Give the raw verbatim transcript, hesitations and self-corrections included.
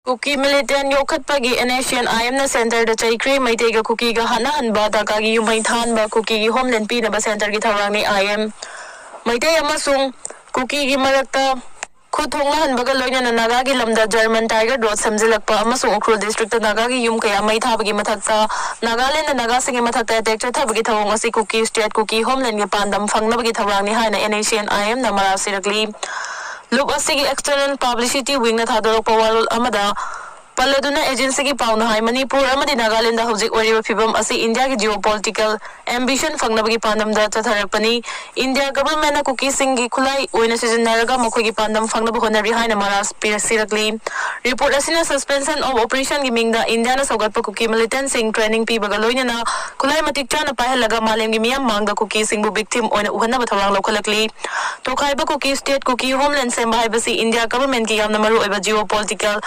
ꯀꯨꯀꯤ ꯃꯤꯂꯤꯇꯦꯟ ꯌꯣꯛꯈꯠꯄꯒꯤ NSCN-IM-ꯅ ꯁꯦꯟꯇꯔꯗ ꯆꯩꯈ꯭ꯔꯦ꯫ ꯃꯩꯇꯩꯒ ꯀꯨꯀꯤꯒ ꯍꯥꯠꯅꯍꯟꯕ, ꯗꯔꯀꯥꯔꯒꯤ ꯌꯨꯝꯃꯩ ꯊꯥꯍꯟꯕ, ꯀꯨꯀꯤꯒꯤ ꯍꯣꯝꯂꯦꯟ ꯄꯤꯅꯕ ꯁꯦꯟꯇꯔꯒꯤ ꯊꯧꯔꯥꯡꯅꯤ꯫ IM ꯃꯩꯇꯩ ꯑꯃꯁꯨꯡ ꯀꯨꯀꯤꯒꯤ ꯃꯔꯛꯇ ꯈꯨꯠ ꯊꯣꯡꯅꯍꯟꯕꯒ ꯂꯣꯏꯅꯅ ꯅꯥꯒꯥꯒꯤ ꯂꯝꯗ ꯖꯔꯃꯟ ꯇꯥꯏꯒꯔ ꯔꯣꯗ ꯁꯦꯝꯖꯤꯜꯂꯛꯄ ꯑꯃꯁꯨꯡ ꯎꯈ꯭ꯔꯨꯜ ꯗꯤꯁꯇ꯭ꯔꯤꯛꯇ ꯅꯥꯒꯥꯒꯤ ꯌꯨꯝ ꯀꯌꯥ ꯃꯩ ꯊꯥꯕꯒꯤ ꯃꯊꯛꯇ ꯅꯥꯒꯥꯂꯦꯟꯗ ꯅꯥꯒꯥꯁꯤꯡꯒꯤ ꯃꯊꯛꯇ ꯑꯦꯇꯦꯛ ꯆꯠꯊꯕꯒꯤ ꯊꯧꯑꯣꯡ ꯑꯁꯤ ꯀꯨꯀꯤ ꯁ꯭ꯇꯦꯠ ꯀꯨꯀꯤ ꯍꯣꯝꯂꯦꯟꯒꯤ ꯄꯥꯟꯗꯝ ꯐꯪꯅꯕꯒꯤ ꯊꯧꯔꯥꯡꯅꯤ ꯍꯥꯏꯅ NSCN-IM-ꯅ ꯃꯔꯥꯜ ꯁꯤꯔꯛꯂꯤ꯫ ꯂꯨꯞ ꯑꯁꯤꯒꯤ external publicity wing-ꯅ ꯊꯥꯗꯣꯔꯛꯄ ꯋꯥꯔꯣꯜ ꯑꯃꯗ ꯄꯜꯂꯗꯨꯅ agency-ꯒꯤ ꯄꯥꯎꯅ ꯍꯥꯏ, ꯃꯅꯤꯄꯨꯔ ꯑꯃꯗꯤ ꯅꯥꯒꯥꯂꯦꯟꯗ ꯍꯧꯖꯤꯛ ꯑꯣꯏꯔꯤꯕ ꯐꯤꯕꯝ ꯑꯁꯤ ꯏꯟꯗꯤꯌꯥꯒꯤ geopolitical ambition ꯐꯪꯅꯕꯒꯤ ꯄꯥꯟꯗꯝꯗ ꯆꯠꯊꯔꯛꯄꯅꯤ꯫ ꯏꯟꯗꯤꯌꯥ government-ꯅ ꯀꯨꯀꯤꯁꯤꯡꯒꯤ ꯈꯨꯠꯂꯥꯏ ꯑꯣꯏꯅ ꯁꯤꯖꯤꯟꯅꯔꯒ ꯃꯈꯣꯏꯒꯤ ꯄꯥꯟꯗꯝ ꯐꯪꯅꯕ ꯍꯣꯠꯅꯔꯤ ꯍꯥꯏꯅ ꯃꯔꯥꯜ ꯄꯤꯔ-, ꯁꯤꯔꯛꯂꯤ꯫ Report ꯑꯁꯤꯅ suspension of operation-ꯒꯤ ꯃꯤꯡꯗ ꯏꯟꯗꯤꯌꯥꯅ ꯁꯧꯒꯠꯄ ꯀꯨꯀꯤ militant-ꯁꯤꯡ training ꯄꯤꯕꯒ ꯂꯣꯏꯅꯅ ꯈꯨꯠꯂꯥꯏ ꯃꯇꯤꯛ ꯆꯥꯅ ꯄꯥꯏꯍꯜꯂꯒ ꯃꯥꯂꯦꯝꯒꯤ ꯃꯤꯌꯥꯝ ꯃꯥꯡꯗ ꯀꯨꯀꯤꯁꯤꯡꯕꯨ victim ꯑꯣꯏꯅ ꯎꯍꯟꯅꯕ ꯊꯧꯔꯥꯡ ꯂꯧꯈꯠꯂꯛꯂꯤ꯫ ꯇꯣꯈꯥꯏꯕ ꯀꯨꯀꯤ state ꯀꯨꯀꯤ ꯍꯣꯝꯂꯦꯟ ꯁꯦꯝꯕ ꯍꯥꯏꯕꯁꯤ ꯏꯟꯗꯤꯌꯥ government-ꯀꯤ ꯌꯥꯝꯅ ꯃꯔꯨꯑꯣꯏꯕ geopolitical